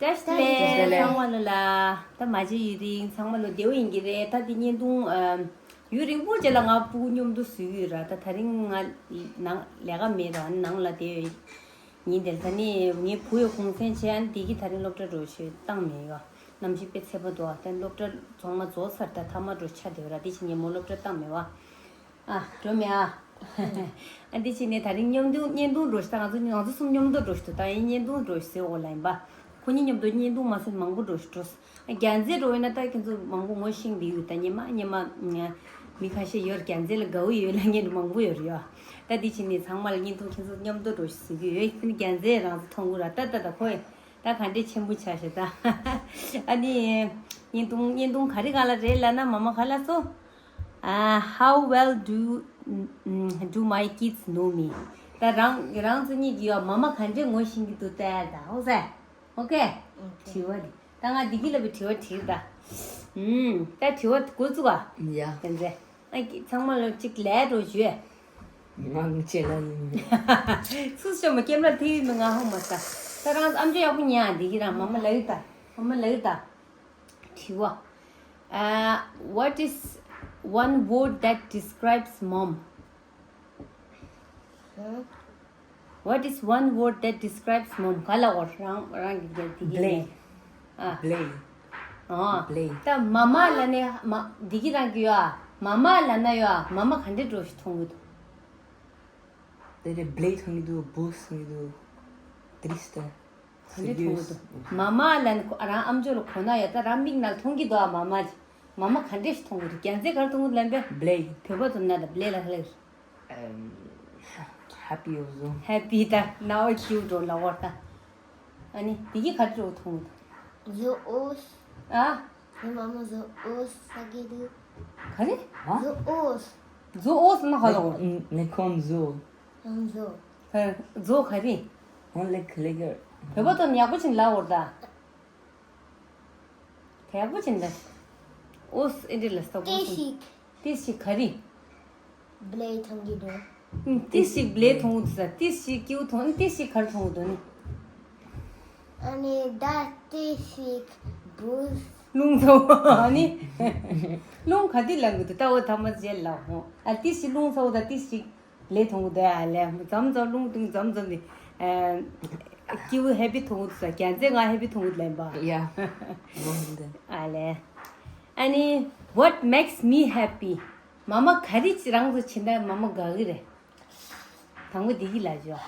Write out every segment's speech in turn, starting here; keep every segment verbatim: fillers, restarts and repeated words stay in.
བཀྲ་ཤིས་བདེ་ལེགས། བཀྲ་ཤིས་བདེ་ལེགས། ཚང་མ་ལ་ལ། ད་མ་བརྗེད་ཡུན་རིང་ཚང་མ་ལ་བདེ་པོ་ཡིན་གྱི་རེད། ད་འདི་བརྙན་ཐུང་ཨམ། ཡུན་རིང་པོ་རྗེས་ལ་ང་སྤུ་གུ་མཉམ་དུ་བཟོས་ཀྱི་ཡོད་ར། ད་དེ་རིང་ང་ནང་ལས་ཀ་མེད་ར། ནང་ལ་བསྡད་ཡོད། ཉིན་དེར་ད་ནི་ངའི་བུ་ཡི་གུང་སེང་བྱས། ཨ་ནི་དེ་གི་དེ་རིང་སློབ་གྲྭ་འགྲོ་ཆེད་བཏང་མེད་ཡོད། གནམ་གཤིས་དཔེ་ཚ་པོ་འདུག་ད་སློབ་གྲྭ་ཚང་མ་རྫོགས་ཚར། ད་མཐའ་མ་འགྲོ་ཆ་བསྡད་ཡོད་ར། དེ་བྱས་ངས་མོ་སློབ་གྲྭ་བཏང་མེད་བ། ཨ། འགྲོ་མེད་ཨ། ཨ་འདི་བྱས་ནས་དེ་རིང་མཉམ་དུ་བརྙན་ཐུང་འགྲོ་ཞིག་ད་ང་ཚོ་ང་ཚོ་གསུམ་མཉམ་དུ་འགྲོ་ཞིག་ཏུ་ད་ཡིན་བརྙན་ཐུང་འགྲོ་ཞིག་ཟེར་འོ་ལ་ཡིན་པ། ཁོ་གཉིས་མཉམ་དུ་བརྙན་ཐུང་མ་ཟད་མང་པོ་འགྲོ་ཞིག་འགྲོ། རྒྱལ་མཚན་འགྲོ་ཡིན་ན་ད་ཁྱེད་ཚོ་མང་པོ་ངོ་ཤེས་འདི་ཡོད། ད་སྙེ་མ་སྙེ་མ་མི་ཁ་ཤས་ཡོད། རྒྱལ་མཚན་ལ་དགའ་བོ་ཡོད་ལ་ངན་མང་པོ་ཡོད་རེད་ཡ། ད་འདི་བྱས་ནས་ཚང་མ་ལ་བརྙན་ཐུང་ཁྱེད་ཚོ་མཉམ་དུ་འགྲོ་ཞིག་ཟེར་གྱི་ཡོད། ཁྱེད་རྒྱལ་མཚན་རང་ཚོ་མཐོང་གི་ར། ད་ད་ད་ཁོ་ད་ག་འདྲས་ཆེན་པོ་ཆགས་ཤག་ད། ཨ་ནི་བརྙན་ཐུང་བརྙན་ཐུང་ག་རེ་ག་ལ་རེད་ལབ་ན། མ་མ་ག་ལ་སོ། Uh, how well do mm, do my kids know me? ད་རང་རང་ཚོ་གཉིས་ཀྱིས་ཡོ་མ་མ་ག་འདྲས་ངོ་ཤེས་ཀྱི་འདུག་ལྟ་ཡ། ད་ཨོ་ཟེ། ཨོ་ཀེ། དྲི་བ་རེད། ད་ང་བདེ་སྐྱིད་ལ་བའི་དྲི་བ་དྲིས་ད། ཨུམ། ད་དྲི་བ་འགོ་བཙུགས་ཨ། ཡ། དེ་ཚེ། ཨ་ཀི་ཚང་མ་ལ་གཅིག་ལས་འགྲོ་བྱོས། ང་ངི་ཆེ་ལ་ཡིན། ཚུགས་ཤོ་མ་ཀེམ་ར་ཐེ་ཡིན་ང་ཧོ་མ་ས། ད་རང་ཨམ་ཅོག་ཡག་པོ་ཉན་བདེ་སྐྱིད་རང་། མ་མ་ལ་ཡི་ད། མ་མ་ལ་ཡི་ད། དྲི་བ། Uh, what is one word that describes mom? What is one word that describes mom? ག་ལ་འོ་རང་རང་གི་རྒྱལ་དེ་གི་Blame. ཨ། Blame. ཨ། Blame. ད་མ་མ་ལ་ནི་མ་འདི་གི་རང་གི་ཡོ་ཨ། མ་མ་ལ་ན་ཡོ་ཨ། མ་མ་ག་འདྲས་འགྲོ་ཞིག་མཐོང་གི་འདུག་དེ་འདྲའི་བླེ་ཐོང་གི་འདུག་བུ་སོང་གི་འདུག་དྲིས་ཏེ། ག་འདྲས་མཐོང་གི་འདུག་མ་མ་ལ་ནི་ཁོ་རང་ཨམ་ཅོག་ལ་གོ་ན་ཡོད། ད་རང་མིག་ནང་མཐོང་གི་འདུག་ཨ། མ་མ་ཅི། མ་མ་ག་འདྲས་ཞིག་མཐོང་གི་འདུག་རྒྱལ་མཚན་ག་རེ་མཐོང་གི་འདུག་ལབ་པས། བླེ། བོད་པ་ཚོ་ན་ད་བླེ་ལ་ཧ་ལས། ཨམ། ཧེ་པི་འོ་བཟོ། ཧེ་པི་ད་ནའོ་ཁྱིའུ་འགྲོ་ལ་འོར་ད། ཨ་ནི་དེ་གི་ག་འདྲས་འོ་མཐོང་གི་འདུག་བཟོ་ཨོས། ཨ། ངའི་མ་མ་བཟོ་ཨོས་ཟེར་གི་འདུག་ག་རེ། ཨ། བཟོ་ཨོས། བཟོ་ཨོས་ན་ཧ་ལ་འོ། ནེ་ཁོང་བཟོ། ཨང་བཟོ། ཧེ། བཟོ་ག་རེ། ཧོན་ལེག་ལེག་གར། བོད་པ་དང་ཡག་པོ་ཕྱིན་ལ་འོར་ད། ཡག་པོ་ཕྱིན་ད། ཨོས་ཨེ་འདྲ་ལ་ས་ཏེ་ཀོ་ཤིག་ཏེ་ཤིག་ག་རེ། བླེ་ཐོང་གི་འདུག་ཨུམ། ཏེ་ཞིག་བླེ་མཐོང་གི་འདུག་ས། ཏེ་ཞིག་ཀིའུ་མཐོང་། ཏེ་ཞིག་ག་རེ་མཐོང་གི་འདུག་ནི། ཨ་ནི་ད་ཏེ་ཞིག་བུ། རླུང་ཚ་བོ་ཨ་ནི། རླུང་ག་དུས་ལངས་གི་འདུག་ད་འོ་ཐ་མ་རྗེས་ལ་འོ། ཨ་ཏེ་ཞིག་རླུང་ཚ་བོ་ད་ཏེ་ཞིག་བླེ་མཐོང་གི་འདུག་ཨ་ལེ། མཚམས་མཚམས་རླུང་བཏུང་མཚམས་མཚམས་ནི། ཨ། ཀིའུ་ཧེ་པི་མཐོང་གི་འདུག་ས། རྒྱལ་མཚན་ང་ཧེ་པི་མཐོང་གི་འདུག་ལབ་པ། ཡ། འོ་འདི། ཨ་ལེ། ཨ་ནི། What makes me happy? མ་མ་ག་རེ་རང་ཚོ་བྱེད་ན་མ་མ་དགའ་གི་རེད། དང་པོ་འདི་གི་ལ་ཇོ།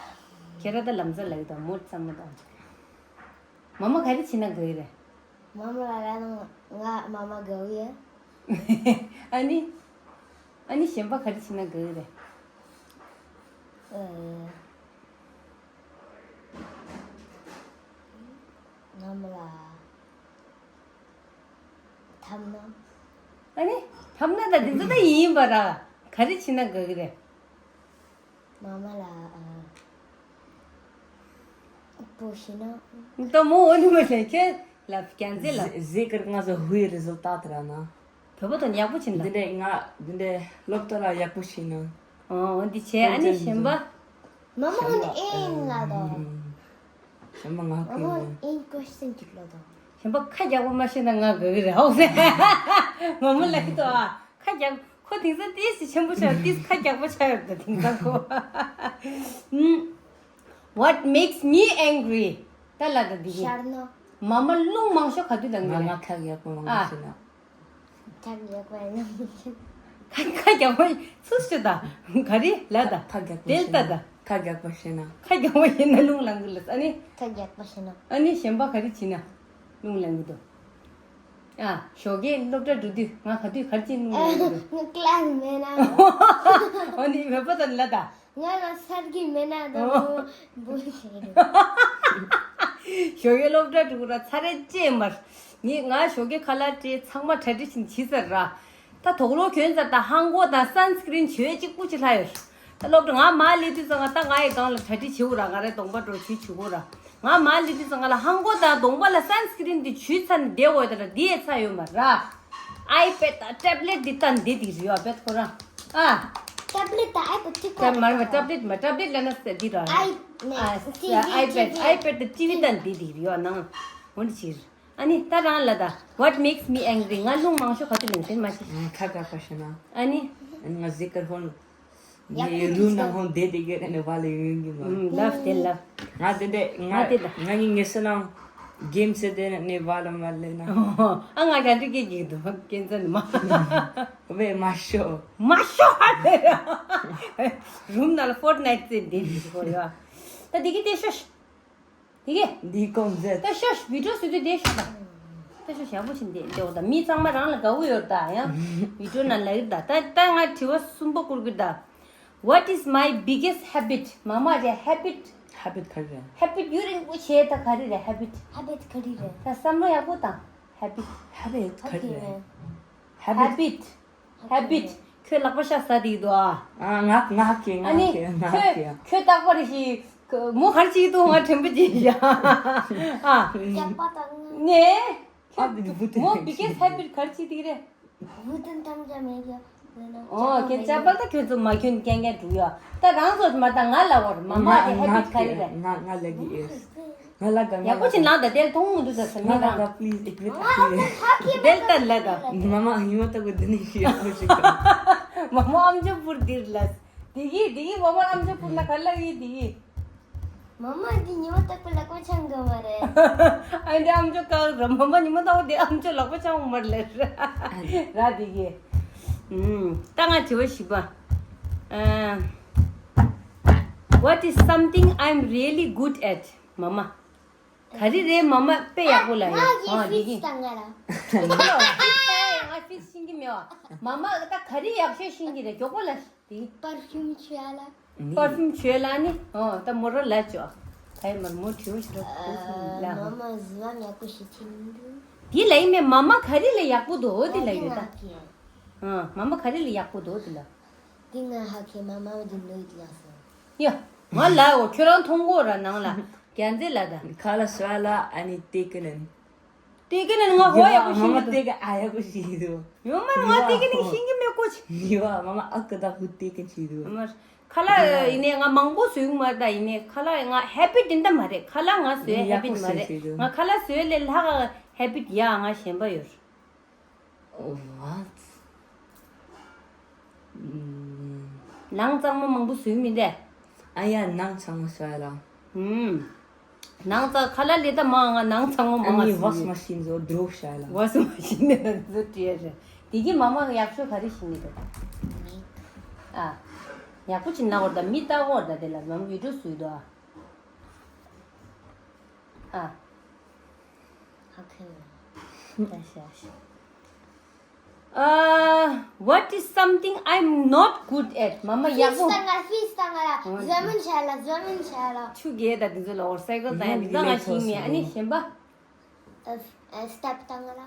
ཁྱེད་ར་ད་ལམ་སང་ལ་གི་དང་མོ་ཙམ་མ་དང་། མ་མ་ག་རེ་བྱེད་ན་དགའ་གི་རེད། མ་མ་ལ་ལ་ནང་ང་མ་མ་དགའ་གི་ཡོད། ཨ་ནི། ཨ་ནི་གཞན་པ་ག་རེ་བྱེད་ན་དགའ་གི་རེད། ཨ། ང་མ་ལ། འཐམ་ན། ཨ་ནི། འཐམ་ན་ད་འདི་ཚོ་ད་ཡིན་པ་ར། ག་རེ་བྱེད་ན་དགའ་གི་རེད། མ་མ་ལ། ཨ། སྤུ་ཤི་ན། ད་མོ་འོ་ནི་མ་ཤེས་ཁྱེད་ལ་རྒྱལ་མཚན་ལ། ཟེ་ཀར་ང་ཚོ་ཧུའི་རི་ཟོ་ཏ་ཏ་ར་ན། བོད་པ་དང་ཡག་པོ་བྱིན་ལ། འདི་འདྲས་ང་འདི་འདྲས་སློབ་གྲྭ་ལ་ཡག་པོ་ཤེས་ན། ཨོ་འདི་བྱས་ཨ་ནི་གཞན་པ། མ་མ་ཨིན་ཨིན་ལ་དང་། གཞན་པ་ང་མ་མ་ཁུལ་ཨིན་ཀོ་ཤན་ཅིག་ལ་དང་། གཞན་པ་ཁ་རྒྱག་པ་མ་ཤེས་ན་ང་དགའ་གི་རེད་ཧོ་ཟེར། མ་མ་ལ་ཡི་དོ་ཨ། ཁ་རྒྱག་ཁོ་དེང་སང་ཏིས་ཆེན་པོ་ཆགས་ཏིས་ཁ་རྒྱག་པོ་ཆགས་ཡོད་ད་དེང་སང་ཁོ། ཨུམ། What makes me angry? ད་ལ་ད་འདི་གི་ཤར་ན། མ་མ་རླུང་མང་ཤོས་ག་དུས་ལངས་གི་རེད། ང་ང་ཁ་རྒྱག་པོ་མང་པོ་ཨ། ཤེས་ན། ཁ་རྒྱག་པ་ཡིན་ན་མི་ཤེས། ཁ་ཁ་རྒྱག་པ་ཚུར་ཤོད་ད། ག་རེ་ལ་ད། ཁ་རྒྱག་པ་དེ་ལ་ཤེས་ད་ད། ན། ཁ་རྒྱག་པ་ཤེས་ན། ཁ་རྒྱག་པ་ཡིན་ན་རླུང་ལངས་གི་ལ་ཨ་ནི། ཁ་རྒྱག་པ་ཤེས་ན། ཨ་ནི་གཞན་པ་ག་རེ་བྱེད་ན་རླུང་ལངས་གི་འདུག་ཨ། ཞོགས་ཀས་སློབ་གྲྭ་འགྲོ་དུས་ང་ག་དུས་ག་རེ་བྱེད་རླུང་ལངས་གི་འདུག་ང་ཀླད་མེད་ན། ཨ་ནི་མེད་པ་དང་ལ་ད། ང་ལ་སར་གི་མེད་ན་ད་ཨོ། འབུ་ཤེས་རེད། ཞོགས་ཀས་སློབ་གྲྭ་འགྲོ་གི་ར་ཚར་རེ་ཅེས་མར། ངས་ང་ཞོགས་ཀས་ཁ་ལག་སྤྲད་ཚང་མ་གྲ་སྒྲིག་བྱིན་བྱིས་ཟེར་ར། ད་དོག་ལོག་གྱོན་ཚར་ད་ཧང་གོ་དང་སན་སི་ཀི་རིན་བྱོས་གཅིག་པུ་ཅིག་ལྷག་ཡོད། ད་སློབ་གྲྭ་ང་མར་སླེབས་དུས་ཙང་ང་ད་ང་ཡི་སྒང་ལ་གྲ་སྒྲིག་བྱེད་འོ་ར། ང་རའི་གདོང་པ་འགྲོ་བྱུས་བྱུས་གོ་ར། ང་མར་སླེབས་དུས་ཙང་ང་ལ་ཧང་གོ་དང་གདོང་པ་ལ་སན་སི་ཀི་རིན་འདི་བྱུས་ཚར་ནས་བསྡད་འོ་ད་ར་འདི་ཡས་ཚར་ཡོད་མ་ར། ཨའི་པེད་དང་ཊེབ་ལེཊ་འདི་ལྟ་འདི་འདི་རེད་ཡོད་པེད་ཁོ་རང་ཨ། ཊེབ་ལེཊ་དང་ཨའི་པེད་ཅིག་ཊེབ་མ་རེད་མ་ཊེབ་ལེཊ་མ་ཊེབ་ལེཊ་ལབ་ན་ཟེར་འདི་ར། ཨའི་ནས་ཨ། ཊི་ཝི་ཨའི་པེད་ཊི་ཝི་ཨའི་པེད་དང་ཊི་ཝི་ལྟ་འདི་འདི་རེད་ཡོད་ནང་། འོན་ཕྱིར། ཨ་ནི་ད་རང་ལ་ད། What makes me angry? ང་རླུང་མང་ཤོས་ག་དུས་ལེན་སེམས་མ་ཤེས། ཁ་ཁ་ཁ་ཤོད་ན། ཨ་ནི། ང་གཟིགས་ཀར་ཧོན། ཡག་པོ་ངའི་རུམ་ནང་ཧོན་བསྡད་དེ་གས་ནས་བ་ལ་ཡོང་གི་མ། ལབ་དེ་ལབ། ང་དེ་འདྲས་ང་ང་དེ་ལ། ང་ངའི་ངལ་གསོ་ནང་གེམ་སེ་དེ་ནས་བ་ལ་མ་ལེན་ན། ཨ་ང་ག་འདྲི་སྐད་ཀྱི་འདུག་ཀན་ཙན་མ། བས་མ་ཤོ། མ་ཤོ་ཧ་དེ་ར། རུམ་ནང་ལ་ཕོར་ནའིཊ་རྩེ་བསྡད་འདུག་གོ་ཡ། ད་དེ་གི་དེ་ཤོ་ཤ། དེ་གི། འདི་ཀོང་ཟེར། ད་ཤོ་ཤ་བི་ཌིའོ་བཟོ་དུས་བསྡད་ཤོག་ད། ད་ཤོ་ཤ་ཡག་པོ་ཞིག་བསྡད་བསྡད་འོ་ད་མི་ཚང་མ་རང་ལ་དགའ་བོ་ཡོད་ད་ཡང་། བི་ཌིའོ་ནང་ལ་ཡོད་ད་ད་ད་ང་དྲི་བ་གསུམ་པ་བསྐུར་གི་ད། What is my biggest habit? མ་མ་རེ་ཧེ་བིཊ། ཧེ་བིཊ་ག་རེ་རེད། ཧེ་བིཊ་ཡུན་རིང་པོ་བྱས་ད་ག་རེ་རེད་ཧེ་བིཊ། ཧེ་བིཊ་ག་རེ་རེད། ད་བསམ་བློ་ཡག་པོ་བཏང་། ཧེ་བིཊ། ཧེ་བིཊ་ག་རེ་རེད། ཧེ་ཧེ་བིཊ། བིཊ། ཧེ་བིཊ། ཁྱོད་ལག་པ་ཤ་ཟ་དེ་འདུག་ཨ། ཨ་ང་ང་ཁེ་ང་ཨ་ནི་ཁེ་ང་ཁྱོད་ཁེ། ཁྱོད་རྟག་པར་ཞིག་མོ་གར་ཅིག་འདུག་ང་དྲན་པ་ཅིག་ཡ། ཨ། རྒྱག་པ་དང་། ནས། ཨ་བི་བུ་དེ་མོ་བི་གེ་ཧེ་བིཊ་གར་ཅིག་དེ་རེད། བུ་དང་ཐམས་ཅད་མེད་ཀྱང་། ཨོ་ཁྱེད་ཅག་པ་ད་ཁྱོད་ཚོ་མ་ཁྱོད་རྐྱང་རྐྱང་འགྲོ་ཡ། ད་རང་ཚོ་མ་ད་ང་ལ་བར་མ་མ་དེ་ཧེ་བིཊ་ག་རེ་རེད། ང་ང་ལ་གི་ཨེ། ང་ལ་ག་ཡག་པོ་ཅིག་ལངས་ད་དེར་མཐོང་མི་འདུག་ད་ས་མི་ང་ལ་རང་ག་པི་ལིས་ཨེག་ཝེ་ཏ་ཧ་གི་དེར་ད་ལ་ད། མ་མ་ཡིན་མ་ཐག་གི་འདི་ནས་ཡག་པོ་ཞིག་ག་མ་མ་ཨམ་ཅོག་པུར་འདིར་ལ། དེ་གི་དེ་གི་མ་མ་ཨམ་ཅོག་པུར་ན་ག་ལ་གི་དེ་གི། མ་མ་འདི་ཉི་མ་རྟག་པར་ལག་པ་འཆང་གི་མ་རེད། ཨ་འདི་ཨམ་ཅོག་ག་ར་མ་མ་ཉི་མ་རྟག་པར་དེ་ཨམ་ཅོག་ལག་པ་འཆང་མ་རེད་ལ། ར་དེ་གི། ད་ང་དྲི་བ་ཞིག་པ། ཨ། What is something I'm really good at? མ་མ། ག་རེ་རེད་མ་མ་དཔེ་ཡག་པོ་ལ་ཡོད། ང་ཨ་འདི་ཡི་ཧྥིས་གི་དང་ང་ལ། ང་ཧྥིས་ཤེས་ཀྱི་མེད་བ། མ་མ་ད་ག་རེ་ཡག་ཤོས་ཤེས་ཀྱི་རེད་མགྱོགས་པོ་ལ་ཤེས་དེ། པར་ཕིའུམ་བྱོས་ལ། པར་ཕིའུམ་བྱོས་ལ་ནི་ཨོ་ད་མོ་རོ་ལ་ཅོ། ད་ཡི་མར་མོ་དྲི་བ་ཞིག་རོ་ཁོ་སུ་ལ། མ་མ་གཟི་བ་ཡག་པོ་ཞིག་ཁྱེར་འདུག་དེ་ལ་ཡིན་མེད་མ་མ་ག་རེ་ལ་ཡག་པོ་འདུག་འོ་དེ་ལ་ཡོད་ད། ཨ་མ་མ་ག་རེ་ལ་ཡག་པོ་འདུག་འོ་དེ་ལ། འདི་ང་ཧ་གི་མ་མ་འདི་ནོར་ལ་སོང་། ཡ། ང་ལ་འོ་ཁྱོད་རང་མཐོང་གོ་ར་ནང་ལ་རྒྱན་རྩེ་ལ་ད། ཁ་ལ་སོ་ལ་ཨ་ནི་ཏེ་ཀི་ནན། ཏེ་ཀི་ནན་ང་ཧོ་ཡག་པོ་ཤེས་མ་མ་ཀི་ཏེ་འདུག་ཀི་ཨ་ཡག་པོ་ཤེས་ཀི་འདུག་ཡོ་མ་ང་ཏེ་ཀི་ནན་ཤེས་ཀི་མེད་ཀོ་ཆི། ཡོ་མ་མ་ཨ་ཀི་ད་ཧུ་ཏེ་ཀི་ཤེས་འདུག་མ་ཁ་ལ་ཡིན་ནས་ང་མང་པོ་བཟོས་མ་ད་ཡིན་ནས་ཁ་ལ་ང་ཧེ་བིཊ་འདི་འདྲ་མ་རེད། ཁ་ལ་ང་བཟོས་ཧེ་བིཊ་མ་རེད། ང་ཁ་ལ་བཟོས་ལས་ལྷག་ཧེ་བིཊ་ཡ་ང་གཞན་པ་ཡོད། What? ནང་གཙང་མ་མང་པོ་བཟོས་མི་འདས། ཨ་ཡ་ནང་གཙང་མ་བཟོས་ལ། ནང་གཙང་ཁ་ལ་ལེ་ད་མ་ང་ནང་གཙང་མ་མང་ཨ་ནི་བཟོས་ཝོཤ་མ་ཤིན་བཟོ་འགྲོ་བྱས་ལ། ཝོཤ་མ་ཤིན་ནས་བཟོ་བྲིས་རེད། དེ་གི་མ་མ་ཡག་ཤོས་ག་རེ་ཤེས་ནི་རེད། ཨ། ཡག་པོ་ཅིག་ན་བར་ད་མི་ལྟ་བར་ད་དེ་ལ་མ་མ་བི་ཌིའོ་བཟོས་འདུག་ཨ། ཨ། Okay. ཨ། What is something I'm not good at? མ་མ་ཡག་པོ། ཧྥིས་དང་ང་ཧྥིས་དང་ང་ལ་ཛོ་མིན་ཆ་ལ་ཛོ་མིན་ཆ་ལ། ཆུ་རྒྱས་ད་དེ་ཚོ་ལ་འོར་སའི་ཀལ་དང་ཡང་དེ་ཚོ་ང་ཤེས་མེད་ཨ་ནི་གཞན་པ། ཨ། སི་ཊེབ་དང་ང་ལ།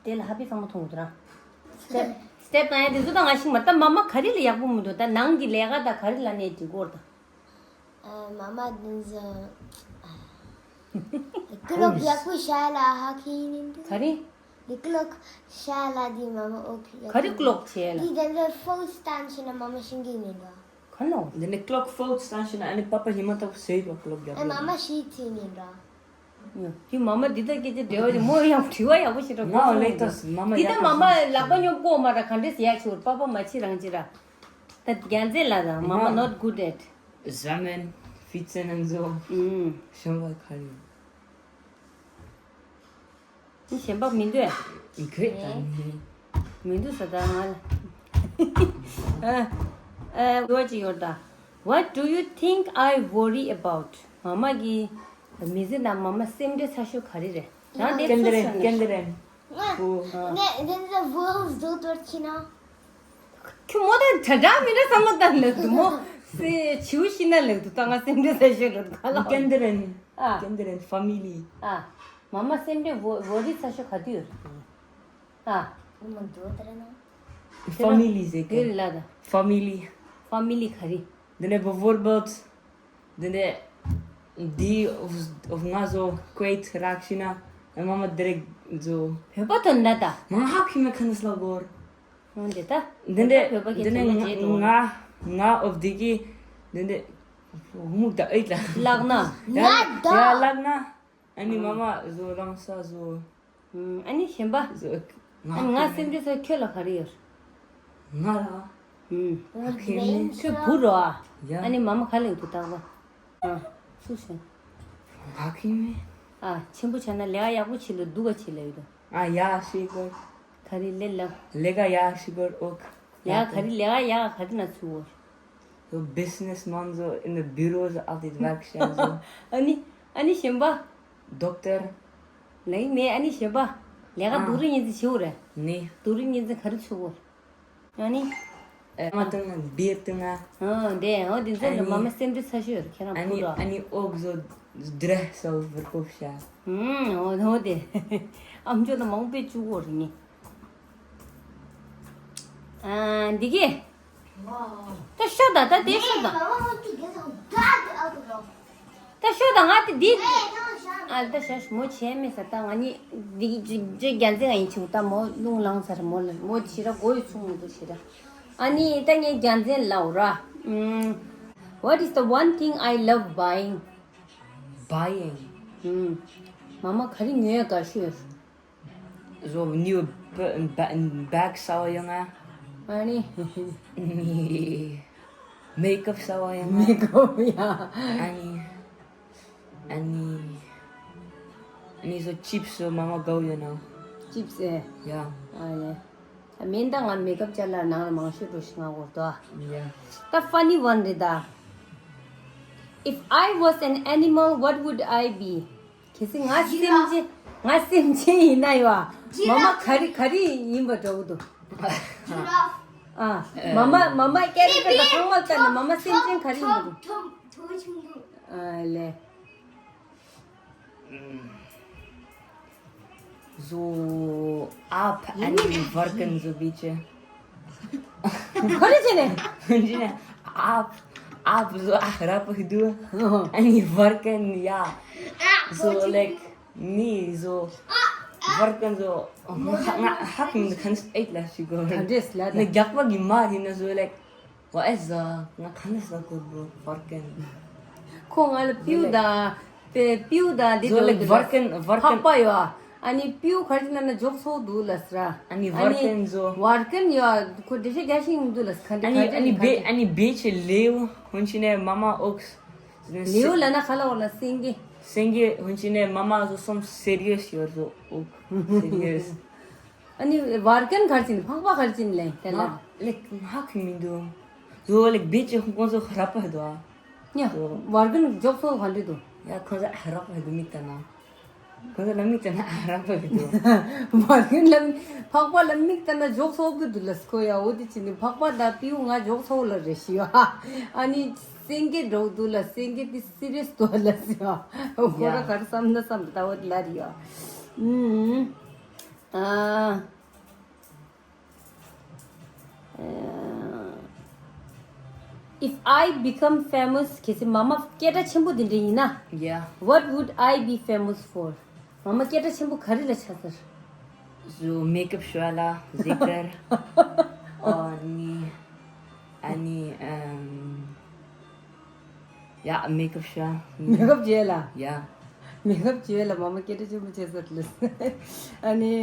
དེ་ལ་ཧ་པི་ཚང་མ་མཐོང་འདུག་ར། སི་ཊེབ་སི་ཊེབ་དང་ཡང་དེ་ཚོ་དང་ང་ཤེས་མ་ད་མ་མ་ག་རེ་ལ་ཡག་པོ་མི་འདུག་ད་ནང་གི་ལས་ཀ་ད་ག་རེ་ལ་ནས་འགྲིག་གོ་ད། ཨ། མ་མ་དེ་ཚོ། ཀི་ལོག་ཡག་པོ་བྱས་ལ་ཧ་གི་ཡིན་འདུག་ག་རེ། འདི་ཀི་ལོག་བྱས་ལ་འདི་མ་མ་ཨོ་ཁི་ཡག་ག་རེ་ཀི་ལོག་བྱས་ལ། འདི་དེ་འདྲ་ཕོལ་སི་བཏང་ཕྱིན་ན་མ་མ་ཤེས་ཀྱི་མིན་འགྲོ། ག་ནོ། འདི་ནི་ཀི་ལོག་ཕོལ་སི་བཏང་ཕྱིན་ན་ཨ་ནི་པ་པ་ཉི་མ་ལྟ་བུ་ཟེར་བ་ཀི་ལོག་ཡག་ཨ་པོ་མ་མ་ཤེས་ཚིག་མིན་འགྲོ། ཡ། དེ་མ་མ་འདི་ལྟར་སྐད་ཆ་འདྲི་བ་རེད་མོ་ཡང་དྲི་བ་ཡག་པོ་ཞིག་འགྲོ་ང་ལེགས་ཏོ་མ་མ་འདི་ལྟ་མ་མ་ལག་པ་སྙོབ་གོ་མ་ར་ག་འདྲས་ཡག་ཆུར་པ་པ་མ་ཕྱི་རང་ཅི་ར། ད་རྒྱལ་མཚན་ལ་དང་མ་མ་not good at། ཟ་མན། ཕི་ཙེ་ནན་ཛོ། ཨུམ། ཤམ་བ་ཁ་རི། ནི་གཞན་པ་མི་འདུག་ཨ། གོས་དང་ནི། མི་འདུག་ས་ད་ང་ལ། ཨ། ཨ། འདུག་ཅི་ཡོད་ད། What do you think I worry about? མ་མ་གི་མི་ཚེ་ནང་མ་མ་སེམས་ཁྲལ་ཚ་ཤོས་ག་རེ་རེད། རང་དེ་ཚོ་ཤོད་ན། ཀན་ཏི་རན། ཀན་ཏི་རན། ང་ང་དེ་ཚོ་ཝོལ་བཟོ་དོར་ཆི་ན། ཁྱོད་མོ་དང་དྲ་དྲ་མི་འདྲ་བསམ་བློ་བཏང་ལབ་འདུག་མོ། སེ་བྱིའུ་ཤི་ན་ལབ་འདུག་ད་ང་སེམས་ཁྲལ་ཚ་ཤོས་རེད་ག་ལ། ཀན་ཏི་རན། ཨ། ཀན་ཏི་རན་ཕ་མི་ལི། ཨ། མ་མ་སེམས་ཁྲལ་ཝོ་ཝོ་རི་ཚ་ཤོས་ག་དུས་ཡོད་རེད། ཨ། ཨ་མ་འདུག་དེ་རེད་ན། ཕ་མི་ལི་ཟེར་གི། དེ་རེད་ལ་ད། ཕ་མི་ལི། ཕ་མི་ལི་ག་རེ། འདི་ནས་བོ་ཝོར་བོལ་ཏི། འདི་ནས་འདི་ང་ཚོ་ཀུ་ཝེ་ཏི་རག་ཤི་ན་མ་མ་དེ་རེད་ཚོ། བོད་པ་དོན་ད་ད། མ་ཧ་ཁི་མེ་ཁ་ནས་ལ་གོར། འོན་ཏེ་ད། འདི་འདྲས་བོད་པ་གི་འདི་ནས་དོན་ད་བྱེད་དོ། ང་ང་ཨོ་བདེ་གི་འདི་འདྲས་མུག་ད་ཨེ་ལ། ལག་ན། ཡ་ཡ་ལག་ན། ཨ་ནི་མ་མ་བཟོ་རང་ས་བཟོ། ཨ་ནི་གཞན་པ། བཟོ། ང་ཨ་ནི་ང་སེམས་ཅན་ས་ཁྱོད་ལ་ག་རེ་ཡོད། ང་ལ། ང་ཁེ་མེད། ཁྱོད་བུ་རོ་ཨ། ཡ། ཨ་ནི་མ་མ་ག་ལེན་དུ་བཏགས་པ། ཨ། སུ་ཞིག་ང་ཁེ་མེད། ཨ། ཆེན་པོ་ཆགས་ན་ལས་ཀ་ཡག་པོ་བྱེད་ལ་སྡུག་ག་བྱེད་ལ་ཡོད་དོ། ཨ་ཡ་ཤི་གོ། ག་རེ་ལས་ལ། ལས་ཀ་ཡ་ཤི་གོ་ཨོ། ལས་ཀ་ག་རེ་ལས་ཀ་ཡ་ག་རེ་ན་ཚུ་འོ། So businessman so in the bureaus of the workshop so. ཨ་ནི་ཨ་ནི་གཞན་པ། Doctor. ལེགས་མེད་ཨ་ནི་གཞན་པ། ལས་ཀ་ཨ། སྡུག་རུ་ཉིན་ཙི་ཞིའུ་རེད། ནི། སྡུག་རུ་ཉིན་ཙི་ག་རེ་ཚུ་འོ། ཨ་ནི། ཨ་མ་དང་ང་བེར་དང་ང་། ཨ་འདས་འོ་འདི་ཚོ་ལ་མ་མ་སེམས་ཁྲལ་ཚ་ཤོས་ཁྱེད་རང་ཨ་ནི་ཕུ་རོ། ཨ་ནི་ཨོག་བཟོ་འདྲ་སོ་བར་ཀོབ་ཤ། ཨུམ་འོ་འོ་དེ། ཨམ་ཅོག་ན་མང་པོས་བཅུག་གོ་རེ་ནི། ཨ་འདི་གི། ད་ཤོག་ད་ད་དེ་ཤོག་ད། ད་ཤོག་ད་ང་དེ་འདི། ཨ་ད་ཤ་མོ་བྱས་མེད་ས་ད་ང་གཉིས་འདི་གི་རྒྱ་མཚན་ཡིན་ཆུང་ད་མོ་རླུང་ལངས་ཚར་མོ་ལ་མོ་ཕྱི་ར་མགོ་ཡི་ཆུང་མི་འདུག་ཕྱི་ར། ཨ་ནི་ད་ངས་རྒྱ་མཚན་ལབ་ར། ཨུམ། What is the one thing I love buying? Buying. ཨུམ། མ་མ་ག་རེ་ཉོ་ཡ་དགའ་ཤོས། So new bag ཟ་བ་ཡོང་ང་། ཨ་ནི། Makeup ཟ་བ་ཡོང་ང་། Makeup ཡ། ཨ་ནི། ཨ་ནི། ཨ་ནི་so chips so མ་མ་དགའ་བོ་ཡོད་ན། Chips ཨེ། ཡ། ཨ་ནི། མིན་ད་ང་makeup ཅ་ལག་ནང་ལ་མང་ཤོས་འགྲོ་ཤི་ང་གོ་ཏོ། ཡ། ད་funny one རེད་ད། If I was an animal, what would I be? གལ་སྲིད་ང་སེམས་ཅན་ང་སེམས་ཅན་ཡིན་ན་ཡོད་ཨ། མ་མ་ག་རེ་ག་རེ་ཡིན་པ་འདྲ་བོ་འདུག་ཨ། མ་མ་མ་མ་ཀེ་རེ་ཀེ་ད་ཚང་མ་ལྟ་ན་མ་མ་སེམས་ཅན་ག་རེ་ཡིན་པ་འདུག་ཨ་ལེ། So up and working so bitch. ག་རེ་བྱས་ནས། ཨ་up up so ཨ་ར་པ་ཧི་དུ། ཨ་ནི་working yeah. So like me so working so ང་ཧ་གི་མི་ཁན་ཨེད་ལ་ཤི་གོ། ད་འདྲེས་ལ་ད། ནི་རྒྱག་པ་གི་མ་ཡིན་ན་so like what is the ང་ཁ་ནས་ལ་གོ་བོ་working. ཁོ་ང་ལ་པིའུ་དང་པེ་པིའུ་དང་འདི so like འགྲོ་འདུག་working working འཕགས་པ་ཡོད་ཨ། ཨ་ནི་པིའུ་ག་རེ་ན་ན་འཇོག་ཚོགས་འདུག་ལ་སི་ར། ཨ་ནི་working so working ཡོད་ཁོ་འདྲེ་ཤ་རྒྱ་ཤིང་མི་འདུག་ལ་སི་ཁ་འདྲེ་ཨ་ནི་ཁ་ཨ་ནི་བེ་ཨ་ནི་བེ་ཆེ་ལེའུ་ཧོན་ཆི་ནས་མ་མ་ཨོགས། ལེའུ་ལ་ན་ཁ་ལ་འོ་ལ་སེང་གེ། སེང་གེ་ཧོན་ཆི་ནས་མ་མ་so some serious ཡོད་so ཨོག་serious. ཨ་ནི་བར་ཀན་གར་ཅིན་ཕག་པ་གར་ཅིན་ལེ་དེ་ལ། ལེགས་ཧ་གི་མི་འདུག་ཡོ་ལེགས་བེད་ཅི་ཁོང་ཚོ་རབ་པ་འདུག་ཡ་བར་ཀན་འཇོག་སོང་ག་འདྲི་འདུག་ཡ་ཁོང་ཚོ་རབ་པ་འདུག་མི་ལྟ་ན། ཁོང་ཚོ་ལ་མི་ལྟ་ན་རབ་པ་འདུག་བར་ཀན་ལ་ཕག་པ་ལ་མི་ལྟ་ན་འཇོག་སོང་གི་འདུག་ལ་སྐོ་ཡ་འོ་དེ་ཅི་ནི་ཕག་པ་ད་པིའུ་ང་འཇོག་སོང་ལ་རེ་ཞི་ཡ། ཨ་ནི་སེང་གེ་འགྲོ་འདུག་ལ་སེང་གེ་དེ་སི་རི་ཡས་འདུག་ལ་སི་ཡ། ཁོ་ར་གར་བསམ་ན་བསམ་ད་འོ་དེ་ལ་རེ་ཡ། ཨུམ། Uh, uh, if I become famous གལ་སྲིད་མ་མ་སྐད་གྲགས་ཆེན་པོ་དེ་འདྲ་ཡིན་ན། Yeah. What would I be famous for? མ་མ་སྐད་གྲགས་ཆེན་པོ་ག་རེ་ལ་ཆགས་ཟེར། So makeup ཤོ་ལ་ཟེར་ཨ་ནི་ཨ་ནི་ཨམ། Yeah, makeup ཤ། མེ་ཀབ་བྱས་ལ། Yeah. མེ་ཀབ་བྱས་ལ་མ་མ་སྐད་གྲགས་ཆེན་པོ་བྱས་ཟེར་ལ། ཨ་ནི།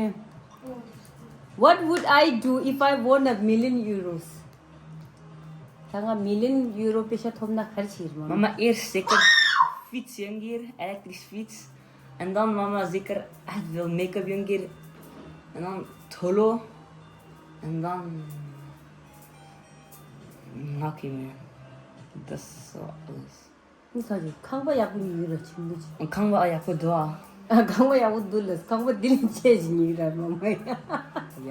What would I do if I won a million euros? ད་ང་མི་ལི་ཡོན་ཡུ་རོ་པེ་ཤ་ཐོབ་ན་ག་རེ་བྱེད་རེད་མ་མ། Mama air second fits younger, electric fits. And then mama zikr ahvel makeup younger. And then tolo. And then Lucky man. That's so nice. ཁང་པ་ཡག་པོ་ཉོས་ར་ཆུང་ངུ་ཅིག་ཁང་པ་ཡག་པོ་འདུག་ཨ། ཨ་ཁང་པ་ཡག་པོ་འདུག་ལ་ཁང་པ་འདི་ལས་ཆེ་ཞིག་ཉོས་ར་མ་མ་ཡ། ཡ།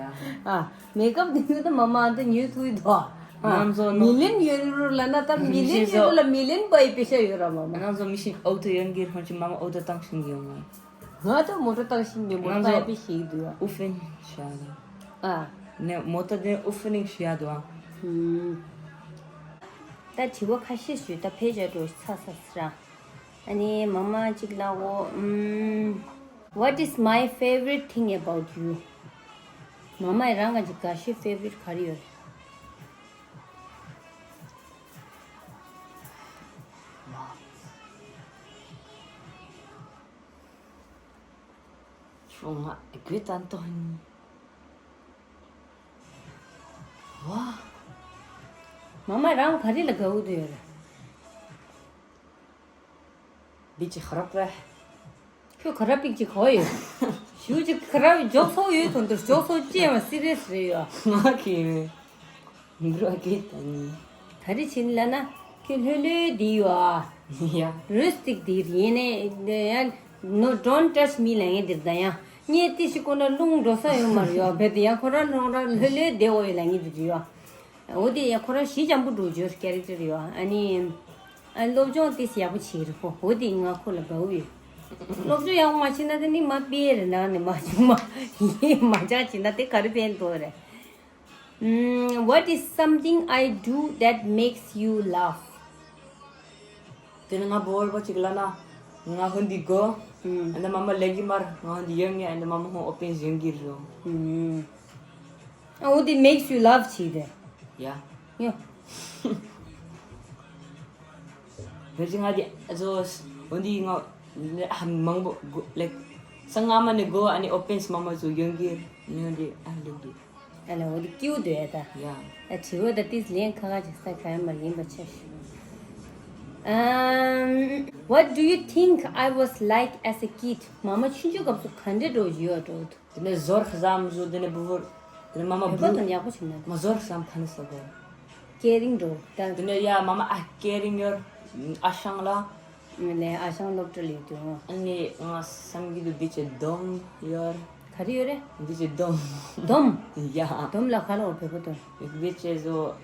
ཨ་མེ་ཀབ་འདི་ཉོས་ད་མ་མ་འདི་ཉོས་ཐུབ་ཡོད་དོ། ཨ་ང་ཚོ་ནོ། མི་ལི་ཡོན་ཡུ་རོ་ལ་ན་ད་མི་ལི་ཡོན་ཡུ་རོ་ལ་མི་ལི་ཡོན་པའི་པེ་ཤ་ཡོད་ར་མ་མ། ང་ཚོ་མི་ཤིན་ཨོ་ཏོ་ཡོད་གི་ཧོན་ཅི་མ་མ་ཨོ་ཏོ་བཏང་ཤིང་ཡོང་ང་། ང་ད་མོ་ཊ་བཏང་ཤིང་ཡོད་མོ་ཊ་ང་ཚོ་བཏང་པའི་ཤིག་འདུག་ཨ། ཨུ་ཧྥིན་ཤ་ལ། ཨ། ནས་མོ་ཊ་དེ་ཨུ་ཧྥིན་ཤ་འདུག་ཨ། ཧུམ། ད་དྲི་བ་ཁ་ཤས་ཞུས་ད་ཕལ་ཆེར་འགྲོ་ཚར་ཚར་ཟེར། ཨ་ནི་མ་མ་གཅིག་ལ་འོ། ཨུམ། What is my favorite thing about you? མ་མས་རང་ག་གི་དགའ་ཤོས་favorite ག་རེ་ཡོད། ང་དགོད་དང་ཏོ་ནི། ཝ། མ་མ་རང་ག་རེ་ལ་དགའ་བོ་དུ་ཡོད་རེད། བི་ཅི་ཁ་རབ་པས། ཁྱོད་ཁ་རབ་པིག་ཅིག་གོ་ཡོད། ཞུ་ཅིག་ཁ་རབ་འཇོག་སོ་ཡོད་དོན་དུ་འཇོག་སོ་ཅེས་མ་སི་རེས་རེད་ཡོད། ང་གི་འགྲོ་གི་ད་ནི། ག་རེ་བྱིན་ལ་ན་ཁྱོད་ལྷོད་ལྷོད་དེ་ཡོད་ཨ། ཡ། རུས་ཏིག་དེ་རིན་ནས་ཡ། No, don't touch me ལ་ངས་དེར་ད་ཡ། ངས་ཏི་ཞིག་ཀོ་ན་རླུང་འགྲོ་ས་ཡོད་མ་རེད་ཡོད་བེ་དེ་ཡ་ཁོ་ར་ལོང་ར་ལྷོད་ལྷོད་དེ་འོ་ཡོད་ལ་ངས་དེ་རེད་ཡོད། འོ་དེ་ཡ་ཁོ་ར་ཞི་ཅམ་པོ་འགྲོ་རྒྱུ་ཀེ་རེག་ཊར་ཡོད་ཨ་ནི། ཨ་སློབ་སྦྱོང་ཏིས་ཡག་པོ་བྱེད་རེད་ཁོ། འོ་དེ་ང་ཁོ་ལ་དགའ་བོ་ཡོད། སློབ་སྦྱོང་ཡག་པོ་མ་བྱེད་ན་དེ་ནི་མ་པེ་རེད་ནང་ནས་མ་བྱུང་མ་ཡེ་མ་ཆག་བྱེད་ན་དེ་ག་རེ་ཕན་ཐོགས་རེད། Mm, what is something I do that makes you laugh? དེ་ནི་ང་བོར་བ་ཅིག་ལ་ན་ང་ཧོན་དི་གོ། ཨ་ནི་མ་མ་ལེགས་ཀྱི་མར་ང་ཧོན་དི་ཡོང་ངེ་ཨ་ནི་མ་མ་ཧོན་ཨོ་པེན་ཟེན་གི་རོ། ཨ་འོ་དེ་makes you laugh ཆི་དེ། ཡ། ཡ། བེ་ཅི་ང་དེ་ཨ་ཟོ་འོ་དི་ང་ལེ་ཧ་མང་པོ་གོ་ལེགས་ས་ང་མ་ནི་གོ་ཨ་ནི་ཨོ་པེན་མ་མ་ཟོ་ཡོང་གི་ནི་འོ་དི་ཨ་ལེགས་དུ། ཨ་ལ་འོ་དེ་ཀིའུ་དུ་ཡ་ད། ཡ། ཨ་དྲི་བ་ད་ཏིས་ལན་ཁ་ཁ་ཅིག་ས་ག་ཡ་མ་ཡིན་པ་ཆ་ཞུ། Um, what do you think I was like as a kid? མ་མ་ཆུང་ཆུང་སྐབས་སུ་ག་འདྲ་འགྲོ་ཡོད་འགྲོ་འདུག་དེ་ནས་ཟོར་ཁ་ཟམ་བཟོ་དེ་ནས་བུ་བུར་དེ་ནས་མ་མ་བོད་པ་བུ་དང་ཡག་པོ་བྱུང་ན་མ་ཟོར་ཁ་ཟམ་ཁ་ནས་ས་གོ། ཀེ་རིང་འགྲོ་ད། དེ་ནས་ཡ་མ་མ་ཨ་ཀེ་རིང་ཡོར་ཨ་ཤང་ལ། ལས་ཨ་ཞང་སློབ་གྲྭ་ལས་དུ། ཨ་ནི་ང་བསམ་གྱི་འདུག་འདི་ཅི་སྡོམ་ཡོད། ག་རེ་ཡོད་རེད། འདི་ཅི་སྡོམ། སྡོམ། ཡ། སྡོམ་ལ་ཁ་ལོ་བོད་པོ་དོན། འདི་ཅི་བཟོ།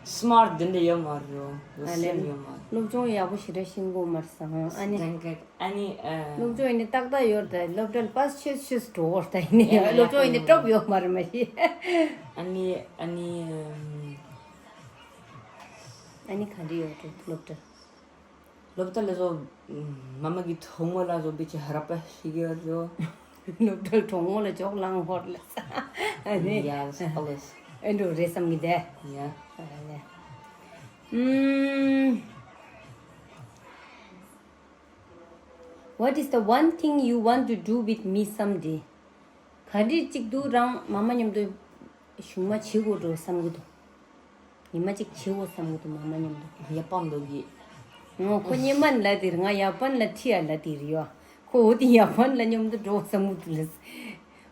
སི་མར་འདི་འདྲ་ཡོད་མ་རེད། ཨ་ལས། སེམས་ཡོད་མ་རེད། སློབ་སྦྱོང་ཡག་པོ་ཞེ་དྲག་ཤེས་གོ་མ་རེད་ས་ཧང་ཨ་ནི། དེང་གི་ཨ་ནི་ཨ། སློབ་སྦྱོང་ཡིན་ནི་ཏག་ཏག་ཡོད་རེད་ད་སློབ་གྲྭ་ལ་པ་སི་ཆོས་ཆོས་འགྲོ་བར་ད་ཡིན་ནི་ཡ་ཡ་སློབ་སྦྱོང་ཡིན་ནི་ཡ་སྐྲོག་ཡོད་མ་རེད་མ་གཞི། ཨ་ནི་ཨ་ནི། ཨ་ནི་ག་འདྲ་ཡོད་རེད་སློབ་གྲྭ། སློབ་གྲྭ་ལ་བཟོ། མ་མ་གི་གྲོགས་མོ་ལ་བཟོ་བི་ཅི་ཧ་ར་པ་ཞིག་ཡོད་བཟོ། སློབ་གྲྭ་གྲོགས་མོ་ལ་ཅོག་ལང་ཧོར་ལ་ས། ཨ་ནི། Yes, always. ཨེ་འགྲོ་རེད་བསམ་གི་དེ། Yeah. ཨ་ལེ། ཨུམ། What is the one thing you want to do with me someday? ག་འདྲས་གཅིག་ཏུ་རང་མ་མ་མཉམ་དུ་གཞུག་མ་བྱེད་དགོས་འགྲོ་བསམ་གི་འདུག་ཉི་མ་གཅིག་བྱེད་དགོས་བསམ་གི་འདུག་མ་མ་མཉམ་དུ། ཡ་པང་འདུག་གི། ང་ཁོ་སྙེ་མ་ལ་དེར་ང་ཡ་པན་ལ་ཁྲི་ཡ་ལ་དེར་ཡོ། ཁོ་འོ་དེ་ཡ་པན་ལ་མཉམ་དུ་འགྲོ་བསམ་གི་འདུག་ལ།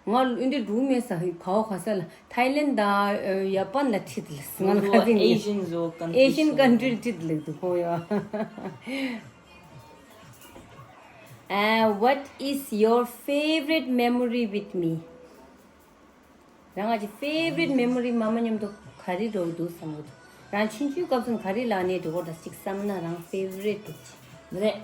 ང་འདི་འགྲོ་མེད་ས་ཧི་གའོ་ཁ་ས་ལ་ཐའི་ལེན་ད་ཡ་པན་ལ་ཁྲི་དེ་ལ་ང་ཁ་ཚིག་ནས། Asian country. Asian country ཁྲི་དེ་ལ་འདུག་ཁོ་ཡ། Uh, what is your favorite memory with me? རང་ང་ཅི་favorite memory མ་མ་མཉམ་དུ་ག་རེ་འགྲོ་གི་འདུག་བསམ་གི་འདུག་རང་ཆུང་ཆུང་སྐབས་སུ་ག་རེ་ལག་ནས་འགྲོ་གི་འདུག་ཅིག་བསམ་ན་རང་favorite འདུག་ཅི། མ་རེད།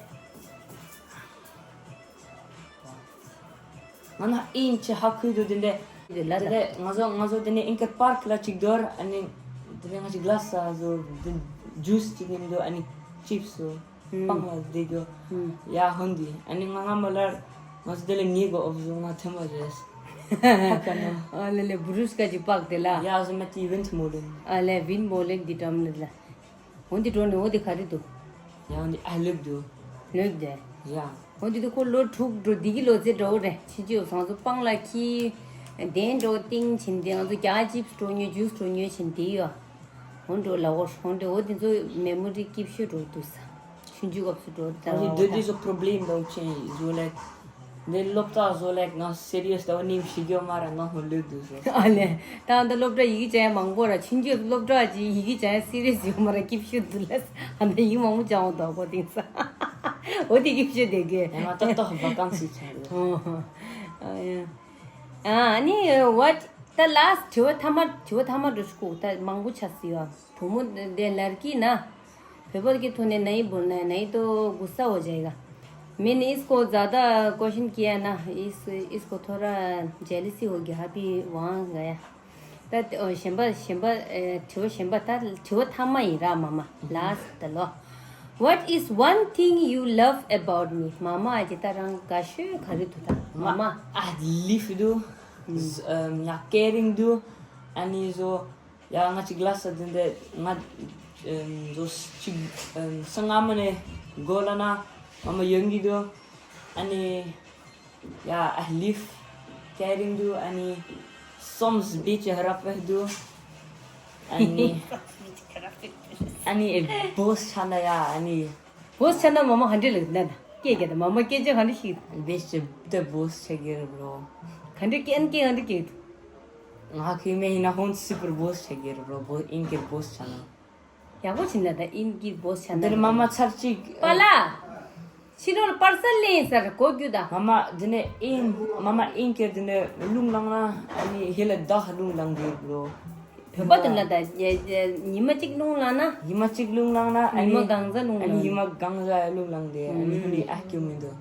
ང་ན་ཨིན་ཆི་ཧ་ཁུལ་དུ་དེ་འདྲས། དེ་ལ་དེ་ལས་ང་ཚོ་ང་ཚོ་དེ་ནས་ཨིན་ཀར་པར་ལ་ཅིག་འདོར་ཨ་ནི། དེ་ནས་ང་ཅིག་གླ་ས་བཟོ་ཇུས་ཅིག་ཡིན་འདུག་ཨ་ནི་ཅིབ་སུ། སྤང་ལ་བསྡད་རྒྱུ། ཡ་ཧོན་དི་ཨ་ནི་ང་ང་མ་ལར་ང་ཚོ་དེ་ལ་ངེས་གོ་ཨོབ་བཟོ་ང་ཐེམ་པ་རེད། ཧ་ཀ་ན། ཨ་ལེ་ལེ་བུ་རུས་ཀ་ཅི་པག་དེ་ལ། ཡ་བཟོ་མ་ཏི་ཝིན་མོ་ལིན། ཨ་ལེ་ཝིན་མོ་ལིན་དི་ཏམ་ལེ་ལ། ཧོན་དི་འགྲོ་ནི་ཧོ་དི་ག་རེ་འདུག་ཡ་ཧོན་དི་ཨ་ལུག་འདུག་ལུག་དེ། ཡ། ཧོན་དི་དུ་ཁོ་ལོ་དྲུག་འགྲོ་དི་གི་ལོ་ཚེ་འགྲོ་རེད་ཕྱི་ཅི་ཡོ་སང་ཚོ་སྤང་ལ་ཁྱི། དེན་འགྲོ་ཏིང་ཆིན་དེ་ང་ཚོ་རྒྱ་ཅིབ་འགྲོ་ཉོ་ཇུས་འགྲོ་ཉོ་ཆིན་དེ་ཡོ། ཧོན་འགྲོ་ལ་འོ་ཧོན་འགྲོ་འོ་དེ་ཚོ་མེ་མོ་རི་སྐྱིད་ཤོས་འགྲོ་འདུག་ས། ཆུང་ཆུང་སྐབས་སུ་འགྲོ་ད་ཨ་ནི་འོ་འདི་ད། འདི་ཚོ་problem འདྲ་བོ་ཆེན་ཡིན་བཟོ་ལེགས། འདི་སློབ་གྲྭ་བཟོ་ལེགས་ང་serious འདྲ་བོ་ནིམ་ཞིག་ཡོད་མ་ར་ང་ཧོན་ལུག་འདུག་ཟེར། ཨ་ལེ། ད་འདི་སློབ་གྲྭ་ཡི་གེ་བྱ་ཡ་མང་པོ་ར་ཆུང་ཆུང་སློབ་གྲྭ་ཅིག་ཡི་གེ་བྱ་ཡ་serious ཡོད་མ་ར་སྐྱིད་ཤོས་འདུག་ལ་ཨ་ནི་ཡིག་མང་པོ་བྱ་འོང་དོག་པོ་དེང་ས། འོ་དེ་སྐྱིད་ཤོས་དེ་གི། ང་ཏག་ཏག་vacancy ཆགས་རེད། ཨོ། ཨ་ཡ། ཨ་ནི་what ད་last དྲི་བ་ཐ་མ་དྲི་བ་ཐ་མ་འགྲོ་ཤོག་ད་མང་པོ་ཆགས་སི་ཡོད། 土木的 लड़की ना। 北方के तूने नहीं बोलना है, नहीं तो गुस्सा हो जाएगा। मैंने इसको ज़्यादा question किया ना, इस, इसको थोड़ा jealousy हो गया, अभी वहाँ गया। ད་ཨོ་གཞན་པ་གཞན་པ་ཨེ་དྲི་བ་གཞན་པ་ད་དྲི་བ་ཐ་མ་ཡིན་ར་མ་མ་last ད་ལོ། What is one thing you love about me? མ་མ་ཨ་ཅེ་ད་རང་དགའ་ཤོས་ག་རེ་འདུག་ད་མ་མ། I live do. ཡ་caring do. ཨ་ནི་བཟོ། ཡ་ང་ཅིག་ལ་ས་དེ་འདྲ་ང་ཨམ་བཟོ་ཅིག་ཨམ་ས་སྔ་མ་ནས་གོ་ལ་ན་མ་མ་ཡོང་གི་འདུག་ཨ་ནི། Yeah, I live caring དུ། ཨ་ནི། སོམས་བི་ཅི་ཧ་ར་པེ་དུ། ཨ་ནི། ཨ་ནི་བོས་ཆ་ན་ཡ། ཨ་ནི། བོས་ཆ་ན་མ་མ་ག་འདྲ་ལབ་ན་ད། སྐད་རྒྱག་ད། མ་མ་སྐད་ཆ་ག་འདྲ་ཞིག་ད། བེས་ཅི་ད་བོས་ཆ་གི་རེད་བོ། ག་འདྲ་སྐད་ཨན་སྐད་ག་འདྲ་སྐད་འདུག་ང་ཁི་མེ་ཡིན་ན་ཧོན་སི་པར་བོས་ཆ་གི་རེད་བོ། ཨིན་གི་བོས་ཆ་ན། ཡག་པོ་བྱིན་ན་ད། ཨིན་གི་བོས་ཆ་ན། འདིར་མ་མ་ཚར་གཅིག་པ་ལ། ཕྱི་དྲོ་ལ་པར་སལ་ལེན་ཟེར་གོ་རྒྱུ་ད། མ་མ་འདི་ནས་ཨིན། མ་མ་ཨིན་ཀེར་འདི་ནས་རླུང་ལངས་ན། ཨ་ནི་ཧི་ལ་བདག་རླུང་ལངས་འདི་ལོ། བོད་པ་དེ་ལ་ད་ཡ་ཡ་ཉི་མ་གཅིག་རླུང་ལངས་ན། ཉི་མ་གཅིག་རླུང་ལངས་ན། ཨ་ཉི་མ་ནི་གང་ཟག་རླུང་ཨ་ནི་ལངས། ཉི་མ་གང་ཟག་རླུང་ལངས་ཏེ། ཨ་ནི་ཧུ་ནི་ཨ་སྐྱོ་མི་འདུག་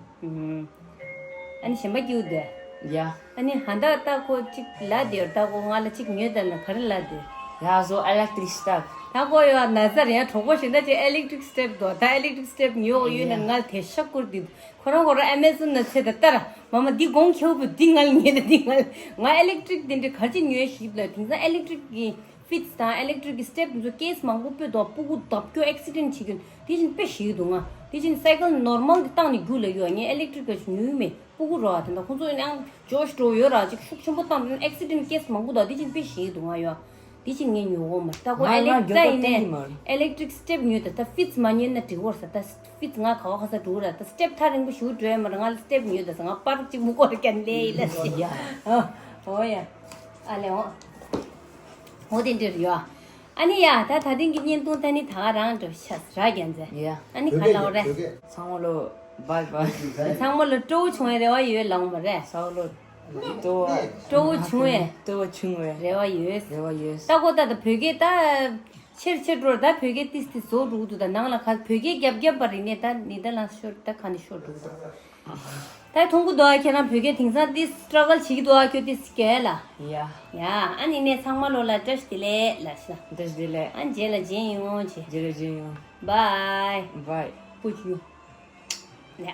ཨ་ནི་གཞན་པ་སྐྱིའུ་དེ། ཡ། ཨ་ནི་ཧ་ད་ད་ཁོ་གཅིག་ལ་དེ་ད་ཁོ་ང་ལ་གཅིག་ཉོས་ད་ན་ག་རེ་ལ་དེ། ཡ་བཟོ་electric step། ད་ཁོ་ཡོད་ན་ཟེར་ཡ་གྲོགས་པོ་ཞིག་ད་ཅིག་electric step དོ། ད་electric step ཉོ་ཡོད་ན། ཡ། ང་དེ་ཤ་ཀུར་དེ། ཁོ་རང་ཁོ་རང་ཨ་མེ་ཟོན་ན་ཚེ་ད་ལྟར་མ་མ་འདི་གོང་ཁེའུ་བུ་འདི་ང་ལ་ཉེ་ད་འདི་ང་ལ། ང་electric དེ་འདྲ་ག་ཅི་ཉོས་ཞིག་ལ། དེང་སང་electric གི་fits དང་electric གི་step འཛུ་case མང་པོ་སྤོས་དོ། སྤུ་གུ་བརྡབ་སྐྱོ་accident བྱེད་ཀྱི་དེ་བཞིན་དཔེ་ཞིག་འདུག་ང་དེ་བཞིན་cycle normal གི་བཏང་ནས་རྒྱུགས་ལ་ཡོད། ངས་electric ག་ཅི་ཉོས་མེད། སྤུ་གུ་རོ་ཨ་དེ་འདྲ་ཁོང་ཚོ་ཡང་ཇོཤ་འགྲོ་ཡོད་ར། ཅིག་ཤུགས་ཆེན་པོ་བཏང་དུས་accident case མང་པོ་དང་དེ་བཞིན་དཔེ་ཞིག་འདུག་ང་ཡོད། དེ་བཞིན་ངས་ཉོ་གོ་མ་ད་ཁོ་ང་ང་electric མགྱོགས་པོ་ཡིན་ནས་བཏང་གི་མ་རེད། electric step ཉོས་ད། ད་fits མ་ཉོས་ན་འགྲིག་གོ་ས། ད་fits ང་ག་བ་ག་ས་འགྲོ་ར། ད་step ཐག་རིང་པོ་ཞུ་འགྲོ་ཡ་མ་ར། ང་ལ་step ཉོས་ད་ས། ང་པར་གཅིག་མུ་ཀོ་ར་ཀན་ལེ་ཡི་ལ་སི། ཡ། ཨོ་ཡ། ཨ་ལེ་འོ། འོ་དེ་འདྲ་རེད་ཡ། ཨ་ནི་ཡ་ད་ད་ཐེངས་ཀྱི་བརྙན་ཐུང་ད་ནི་ད་ག་རང་འགྲོ་ཤ་ར་རྒྱན་ཛེ། ཡ། ཨ་ནི་ག་ལ་འོ་རེད། ཚང་མ་ལོ་bye bye། ཚང་མ་ལོ་སྤྲོ་བོ་བྱུང་བའི་རེ་བ་ཡོད་ལ་འོ་མ་རེད། ཚང་མ་ལོ། སྤྲོ་བོ། སྤྲོ་བོ་བྱུང་བས། སྤྲོ་བོ་བྱུང་བས། རེ་བ་ཡོད། རེ་བ་ཡོད། ལྟ་གོ་ད་ད་བོད་སྐད་ད་ཆེར་ཆེར་འགྲོ་ད། བོད་སྐད་ཏིས་ཏིས་བཟོ་འགྲོ་འདུག་ད་ནང་ལ་ཁ་བོད་སྐད་རྒྱབ་རྒྱབ་པ་རིག་ནས་ད་ནི་ད་ལ་ཤོར་ད་ཁ་ནས་ཤོར་འགྲོ་འདུག་ད་མཐོང་གི་འདུག་ཨ། ཁྱེད་རང་བོད་སྐད་དེང་སང་ཏིས་struggle བྱེད་ཀྱི་འདུག་ཨ། ཁྱོད་ཏིས་སྐད་ལ། ཡ། ཡ། ཨ་ནི་ནས་ཚང་མ་ལོ་ལ་བཀྲ་ཤིས་བདེ་ལེགས་ལ་ཤ། བཀྲ་ཤིས་བདེ་ལེགས། ཨ་རྗེས་ལ་མཇལ་ཡོང་ཆེ། རྗེས་ལ་མཇལ་ཡོང་། Bye bye། པུ་ཆུ། ཡ།